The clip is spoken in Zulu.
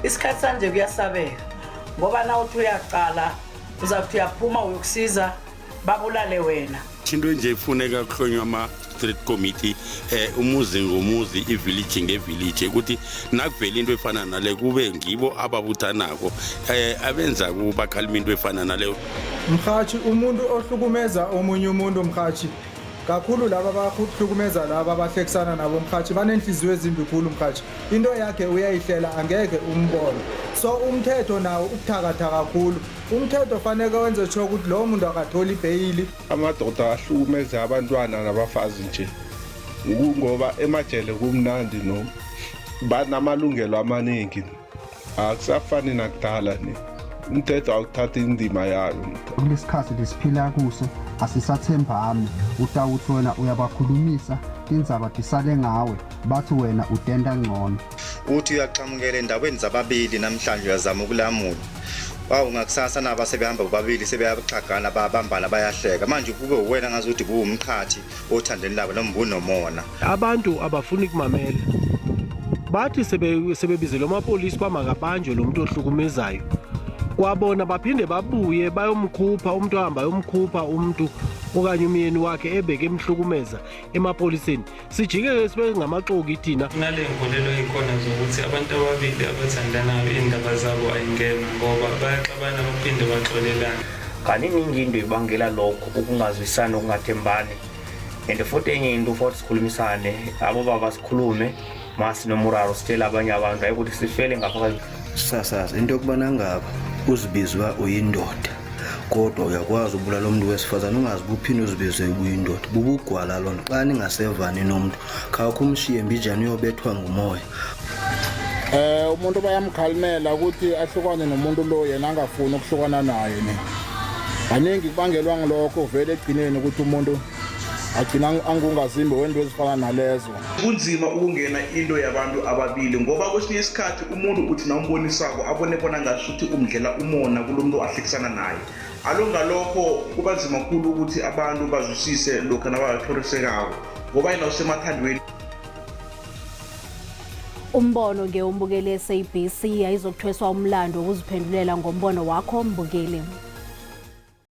Isikhathi sanje kuyasabeka ngoba na uthi uyaqala uzakuthi uyaphuma uyokusiza babulale wena. Into nje ifuneka kuhlonywa ama-street committee umuzi ngomuzi, i-village nge-village, ukuthi nakuvela into efana nale kube ngibo ababuthanako abenza bakhalima into efana naleyo. Mhathi, umuntu ohlukumeza omunye umuntu, mhathi, kakhulu laba abahlukumeza laba abahlekisana nabo, mhathi, banenhliziyo ezimbi khulu, mhathi. Into yakhe uyayihlela, angeke umbone. So umthetho nawo ubuthakatha kakhulu. Umthetho faneke wenze sure ukuthi lowo muntu akatholi ibheyili. Amadoda ahlukumeza abantwana nabafazi nje ngoba emajele kumnandi, no banamalungelo amaningi, akusafani nakudala. Ne umthetho awuthatha indima yayo. Kulesikhathi lesiphila kuso asisathembani. Utawuthi wena uyabakhulumisa, tindzaba tisale ngawe, bathi wena utenda ngcono. Uthi uyaqhamukela endaweni zababili namhlanje, uyazama ukulamula, wawu, ngakusasa naba sebehamba bobabili, sebeyaxhagana, bayabambana, bayahleka. Manje kube uwena ngazuthi buwumqhathi othandeni labo noma bunomona. Abantu abafuni kumamela. Bathi sebebizelwe amapolisi uba makabanjwe lo muntu ohlukumezayo, kwabona baphinde babuye bayomkhupha umuntu, ohamba ayomkhupha umntu okanye umyeni wakhe ebeke emhlukumeza emapoliseni. Sijike-ke sibe ngamaxoki thina. Kunale nkolelo ey'khona zokuthi abantu ababili abathandanayo iy'ndaba zabo ayingenwa ngoba bayaxabana baphinde baxolelane. Kaningi into ibangela lokho ukungazwisani, ukungathembani, and futhi enye into futhi sikhulumisane, abo baba sikhulume masinomuraro, sitshele abanye abantu, hayi ukuthi sifele ngaphakathi. Sasazi into yokubana ngaba uzibizwa uyindoda, kodwa uyakwazi ubulala umntu wesifazane, ungazi buphinde uzibize ubuyindoda. Bubugwala loo nto. Xa ningasevani nomntu, khawukho umshiye mbijana uyobethwa ngumoya. Umuntu bayamkhalimela ukuthi ahlukane nomuntu lo, yena angafuni ukuhlukana naye. Ne kaningi kubangelwa ngilokho vele egcineni ukuthi umuntu agcina angungazimbi wento ezifana nalezo. Kunzima ukungena into yabantu ababili ngoba kwesinye isikhathi umuntu uthi nawumbonisako abone bona ngasuthi umdlela umona kulo muntu ahlekisana naye. Alo ngalokho kuba nzima khulu ukuthi abantu bazwisise lokhu nabatlhorisekako ngoba yena usemathandweni. Umbono ngewumbukeli SABC ayizokuthweswa umlando wokuziphendulela ngombono wakho, mbukeli.